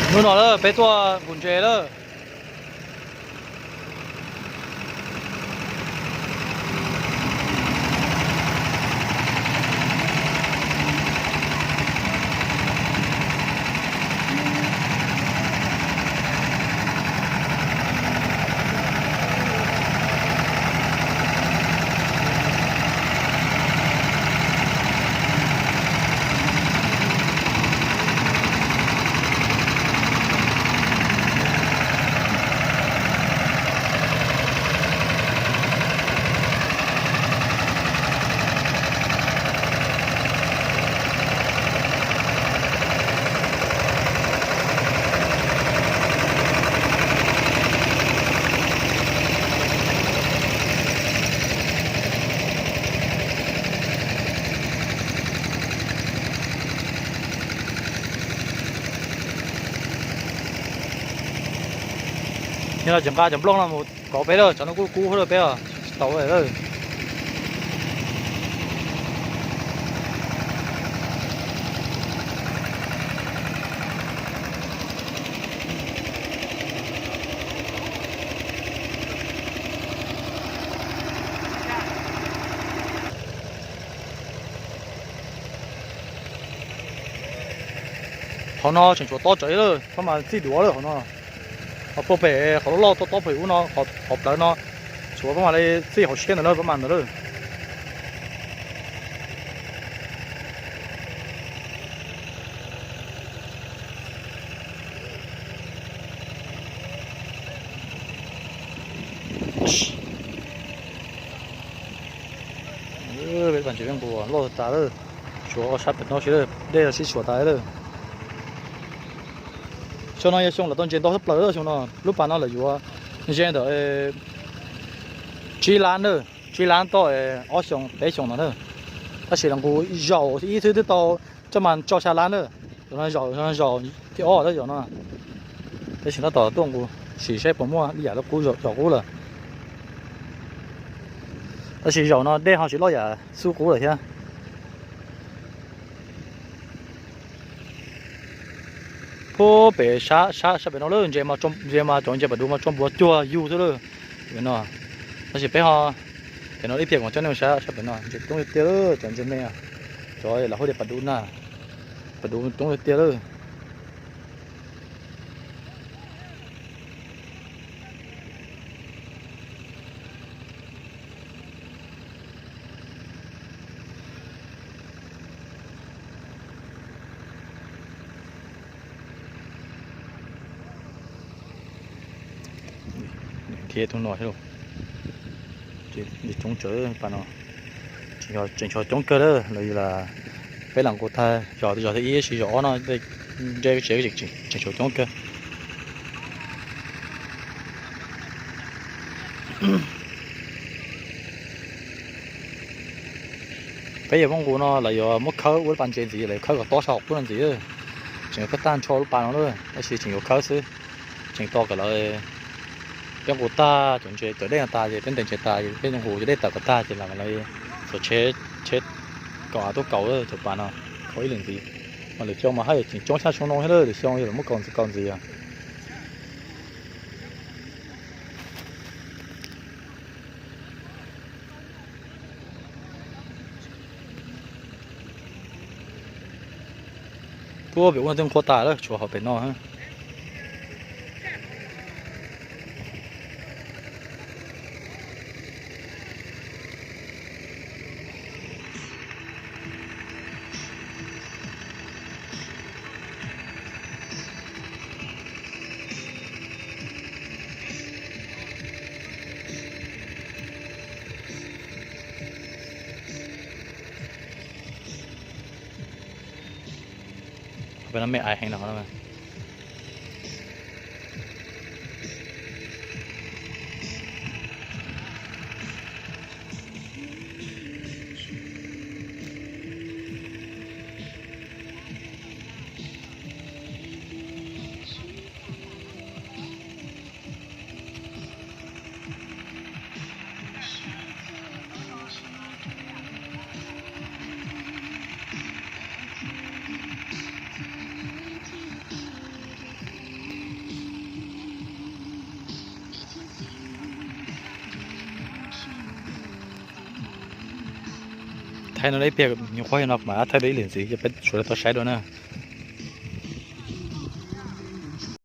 Hnub no lawm peb tuaj nqus ntses lawm. Nyob no tseem nqa cov nplooj no mus kauv peb lawm, tsam no kuj kub lawm peb os, tsis tau lawm. Qhov no tseem tshuav tob tsawv lawm, pab mas txij duav lawm qhov no. Ho puag pem qhov loj loj tob tob pem ub no, qhov plawv no, tshuav pab mam li txij hauv siab ntawd lawm, pab mam ntawd lawm. Peb pab ntses peb nqus loj tas lawm, tshuav sab pem no xwb lawm, dej los sib tshuam tas lawm. Xyoo no yog xyoo lawv tau ntses ntau tshaj plaws lawm, xyoo no lub pas no lawv yuav ntses ntawm tsib lab na, tsib lab toj ob xyoo peb xyoo no na. Tab sis los nqus zaum ib xwb twb tau coj mas tso xya lab na. Zaum no zaum, zaum thib ob lawm zaum no. Tab sis tab tom tuaj nqus sim saib puas muaj ib yam li qub, zaum qub lawm. Tab sis zaum no dej ho tsis loj yam xub qub lawm thiab. Puag pem sab, sab, sab pem no lawm, ntses mas cov ntses pas duv mas tsau npuas cuag yug xwb lawm. Pem no, tab sis peb ho, pem no ib pliag kuv coj nej mus saib sab pem no, ntses coob tiag tiag lawm, cov ntses me, cov lawv hu tias pas duv na, pas duv coob tiag tiag lawm. Dhia tus no, coob tsawv pas no, tseem tshuav coob kawg lawm, los yog peb lam nqus tag zos, zos thib ib sis zos ob no, ntses tseem tshuav coob kawg. Peb yuav muab nqus no lawv yuav muab khawb ua lub pas ntses ntxiv, lawv yuav khawb kom tob sab hauv qub no ntxiv. Tseem yuav khawb tag nrho lub pas no lawm, tab sis tseem yuav khawb xwb. Tseem tos kom lawv, peb nqus tag cov ntses, cov dej no tas ces peb ntes ntses tas ces peb nqus cov dej tawm kom tag ces lam txhom tsheb, tsheb kaus av tuaj kaus cov pas no ua ib lwm ntxiv. Mas lwm xyoo mas haj yam tseem coob tshaj xyoo no thiab, lwm xyoo yog lawv muab kaus ntxiv kaus ntxiv os. Puag pem ub no twb nqhuab tas lawm, tshuav hauv pem no. Peb no me aiv heev no. Thaij no ib pliag, nyuam qhuav no mas thaij ib lim ntxiv ces peb sawv daws tau saib dua na.